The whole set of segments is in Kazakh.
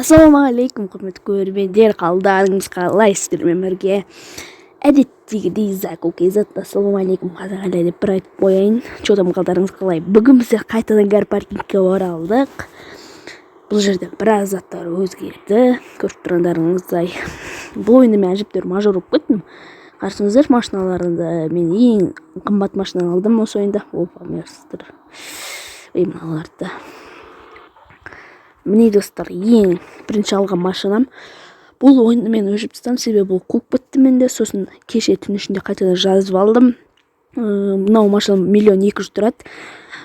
Ассалаумағалейкум, құрметті көрермендер, қалдарыңыз қалай? Сіздермен бірге әдеттегідей Заку kz. Ассалаумағалейкум, қазақ елі деп бір айтып қояйын. Че там, қалдарыңыз қалай? Бүгін біздер қайтадан Car Parking-ке оралдық. Бұл жерде біраз заттар өзгерді, көріп тұрғандарыңыздай. Бұл ойында мен әжептәуір мажор болып кеттім. Қарасаңыздар, машиналарында мен ең қымбат машинаны алдым осы ойында. Опа, мерстер. Ей, мыналарды. Міне, достар, ең бірінші алған машинам. Бұл ойынды мен өшіріп тастадым, себебі ол қуып кетті менде. Сосын кеше түн ішінде қайтадан жазып алдым. Мынау машина 1 200 000 тұрады.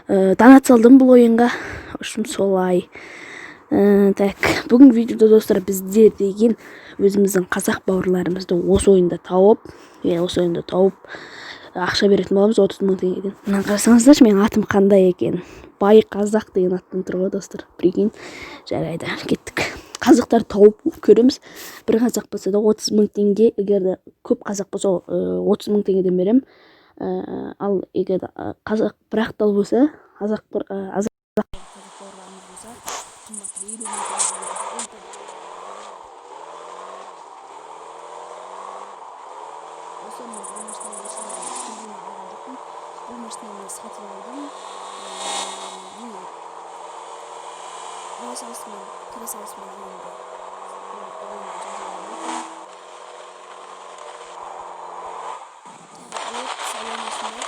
Донат салдым бұл ойынға. В общем, солай. Так, бүгінгі видеода, достар, біздер деген өзіміздің қазақ бауырларымызды осы ойында тауып, осы ойында тауып ақша беретін боламыз 30 000 теңгеден. Мына қарасаңыздаршы, менің атым қандай екен. Бай қазақ деген аттан тұр ғой, достар. Прикинь. Жарайды, кеттік. Қазақтар тауып көреміз. Бір қазақ болса да 30 000 теңге, егер де көп қазақ болса, 30 000 теңгеден беремін. Ал егер де қазақ бір ақ тал болса, қазақ бір қазақ бауырларымыз болса, қымбат, 50 000 теңге. Осы мен бұл машинаны ешқандай алған жоқпын. Бұл машинаны мен сатып алдым. Не ала салысымен, кіре салысымен ойынға жазып алған. Так, вот, салон осындай.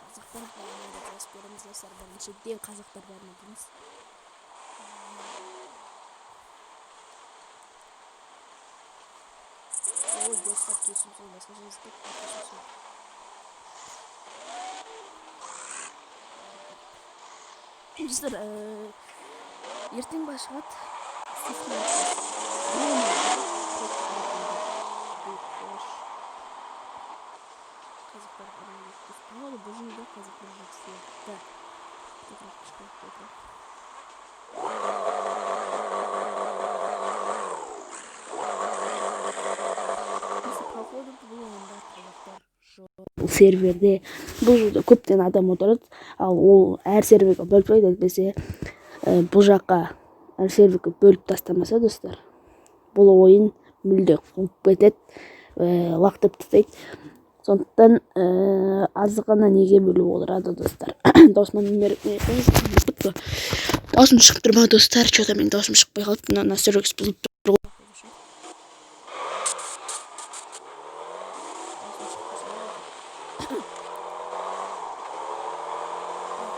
Қазақтар бар ма деп жазып көреміз, достар. Біріншіден, қазақтар бар ма дейміз. Ой, достар, кешірім сұраймын, басқа жазып кеттім, кешірім сұраймын. Достар, ертең ба шығады. Цифрлы. Қазақтар бар ма деп. Походу, бұл жерде қазақтар жоқ сияқты. Тоқтап, кішкене тоқтап. Походу, бұл ойында қазақтар жоқ. Бұл серверде, бұл жерде көптен адам отырады, ал ол әр серверге бөліп тастайды, әйтпесе бұл жаққа әр серверге бөліп тастамаса, достар, бұл ойын мүлде қуып кетеді, лақтырып тастайды. Сондықтан аз ғана неге бөліп отырады, достар. Даусыма даусым шығып тұр ма, достар? Че то менің даусым шықпай қалды, мына настройкасы бұзылып тұр ғой. Даусым шықпаса болады.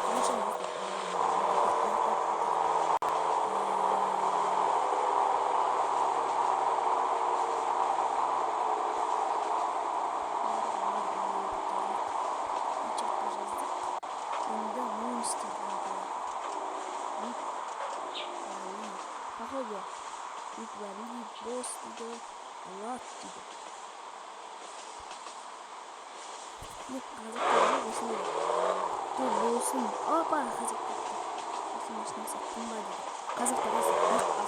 Қанша достар, чатқа жаздық. Енді монстр дейді. Вип Вали. Походу, Вип Вали, босс дейді, Влад дейді. Не, қазақтар осындай құтты болсын. Опа, қазақ тапты. Осы машина саттың ба дейді. Қазақтар осы, қазақтар.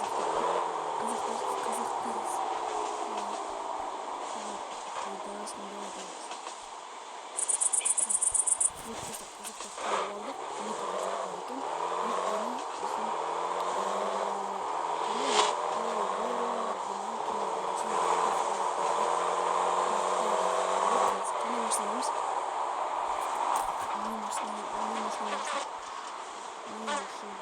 Қазақтар, қазақтар. Қайдасыңдар дейміз. Вот, достар, қазақтар тауып алдық. Екі қазақ бар екен. Вип Вали, сосын қалай, қалай, Вера, мынау қандай машина аламыз? Қандай машина, қандай машина, қандай машина?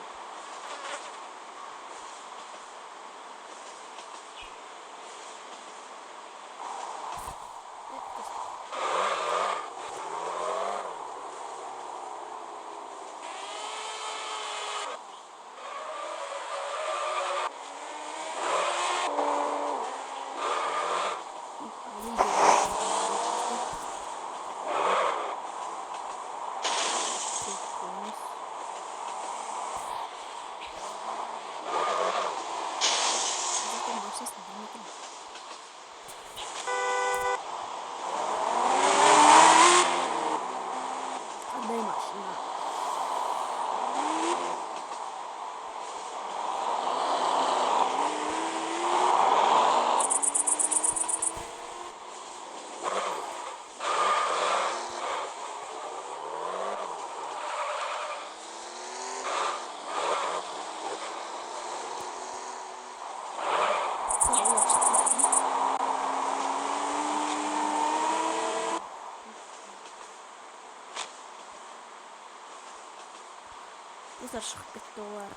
Достар, шығып кетті олар.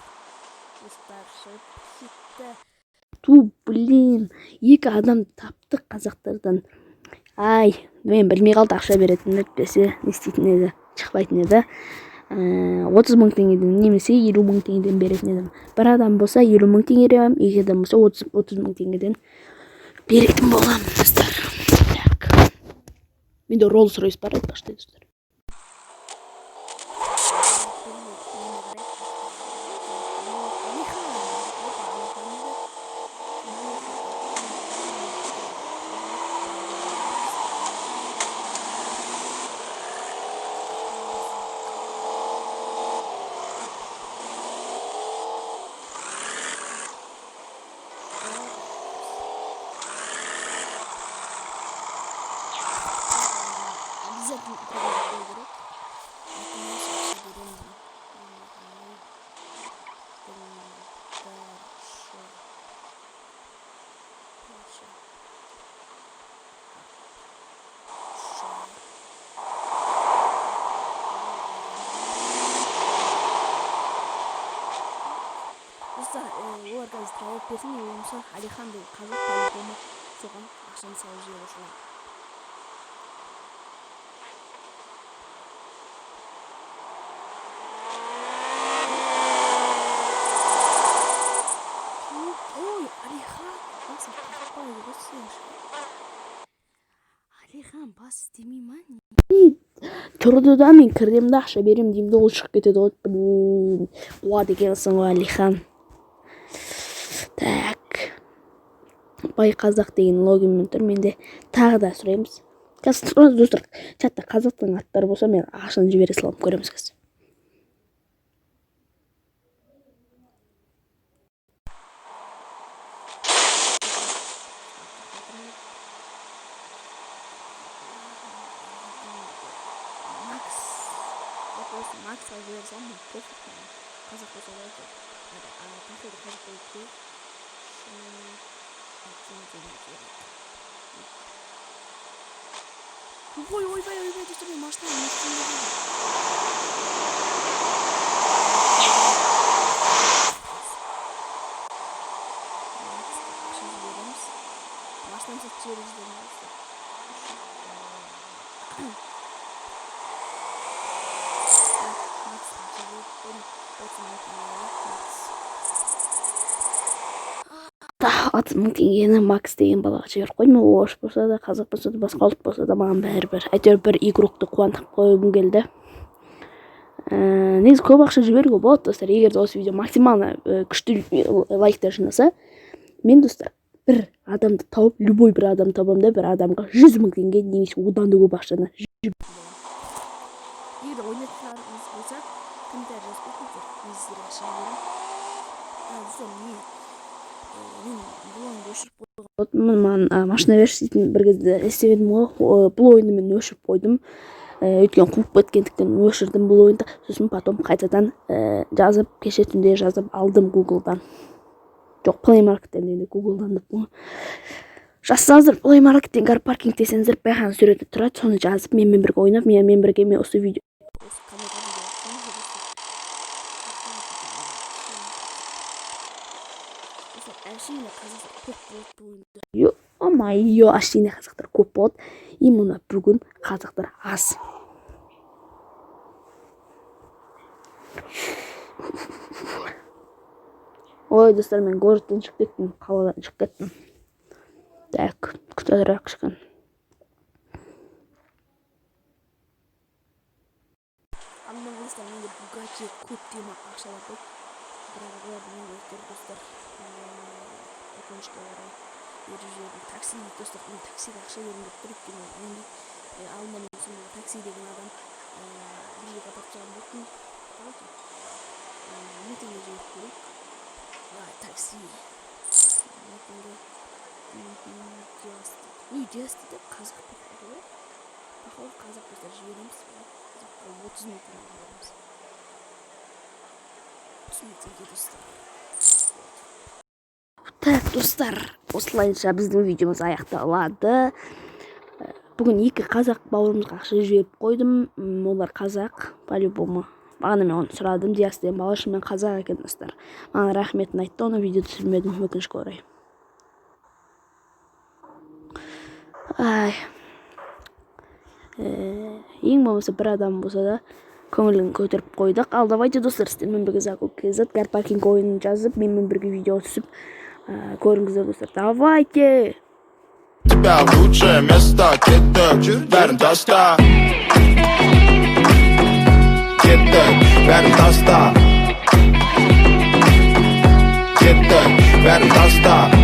Достар, шығып кетті. Ту, блин, екі адам таптық қазақтардан. Ай, мен білмей қалды ақша беретінін, әйтпесе не істейтін еді, шықпайтын еді. 30 000 теңгеден немесе 50 000 теңгеден беретін едім. Бір адам болса, 50 000 теңге беремін, екі адам болса, 30 000 теңгеден беретін боламын, достар. Так, менде Роллс Ройс бар, айтпақшы, достар. Обязательно проверить болу керек. Өтініш, ақша беремін. Дальше. Дальше. Ақша. Достар, олар қазір жауап берсін, не болмаса Алихан деген қазақ, по-любому соған ақшаны салып жібере саламын. Ой, Алихан басын таппайды ғой сен. Алихан бас істемей ма, не? Тұрды да, мен кіремін да, ақша беремін деймін де, ол шығып кетеді ғой. Блин, болады екенсің ғой, Алихан. Так, бай қазақ деген логинмен тұр менде. Тағы да сұраймыз қазір, достар. Чатта қазақтың аттары болса, мен ақшаны жібере саламын. Көреміз қазір. Макс, вот осы Максқа жібере саламын, пофиг маған, қазақ болса да әйтеуір. Походу, қазақ болып керек. Керек. Ой, ойбай, ойбай, достар, мен машинаны не істеймін? Максқа ақша жібереміз. Машинаны сатып жіберіп жібердім, достар. Максқа ақша жіберіп қойдым. 30 000 теңге. Макс. 30 000 теңгені Макс деген балаға жіберіп қойдым. Ол орыс болса да, қазақ болса да, басқа ұлт болса да, маған бәрібір. Әйтеуір бір игрокты қуантып қойғым келді. Негізі көп ақша жіберуге болады, достар. Егер де осы видео максимально күшті лайктар жинаса, мен, достар, бір адамды тауып, любой бір адам табамын да, бір адамға 100 000 теңге немесе одан да көп ақшаны. Егер де ойнайтындарыңыз болса, комментарий жазып кетіңіздер, мен сіздерге ақша жіберемін. Достар, не, мен бұл ойынды өшіріп қойған, маған машина берші дейтін бір кезде істеп едім ғой. Бұл ойынды мен өшіріп қойдым, өйткені қуып кеткендіктен өшірдім бұл ойынды. Сосын потом қайтадан жазып, кеше түнде жазып алдым Гуглдан, жоқ, Плей Маркеттен енді, Гуглдан деп ғой. Жазсаңыздар, Плей Маркеттен Car Parking десеңіздер, бәрінің суреті тұрады. Соны жазып, менімен бірге ойнап, менімен бірге мен осы видео, осы каналға видео атсаңыздар, достар. Әшейін қазақтар көп болады бұл ойында. Ё-моё, әшейін қазақтар көп болады, именно бүгін қазақтар аз. Ой, достар, мен городтан шығып кеттім, қаладан шығып кеттім. Так, күте тұрайық кішкене. Анда, достар, менде Бугатти көптеген ақшалар болды, бірақ олар менде тұр, достар, өкінішке орай беріп жібердім. Такси дейді, достар. Мен таксиге ақша бергім келіп тұр, өйткені мен алдында мен сондай такси деген адам бір жерге апарып тастаған болатын. Давайте 1000 теңге жіберіп көрейік. Давай, такси, 1000 теңге. Диас дейді. Ой, Диас дейді, қазақ, походу, иә, походу, қазақ. Достар, жібереміз қазаққа, 30 000 теңге жібереміз. 30 000 теңге, достар. Так, достар, осылайынша біздің видеомыз аяқталады. Бүгін екі қазақ бауырымызға ақша жіберіп қойдым. Олар қазақ по любому. Бағана мен оны сұрадым. Диас деген бала шынымен қазақ екен, достар. Маған рахметін айтты. Оны видео түсірмедім, өкінішке орай. Ай, ең болмаса бір адам болса да көңілін көтеріп қойдық. Ал давайте, достар, сіздермен бірге Закуп kz Car Parking ойынын жазып, менімен бірге видео түсіп көріңіздер, достар. Давайте. Тебя в лучшее место. Кеттік, бәрін таста. Кеттік, бәрін таста. Кеттік, бәрін таста.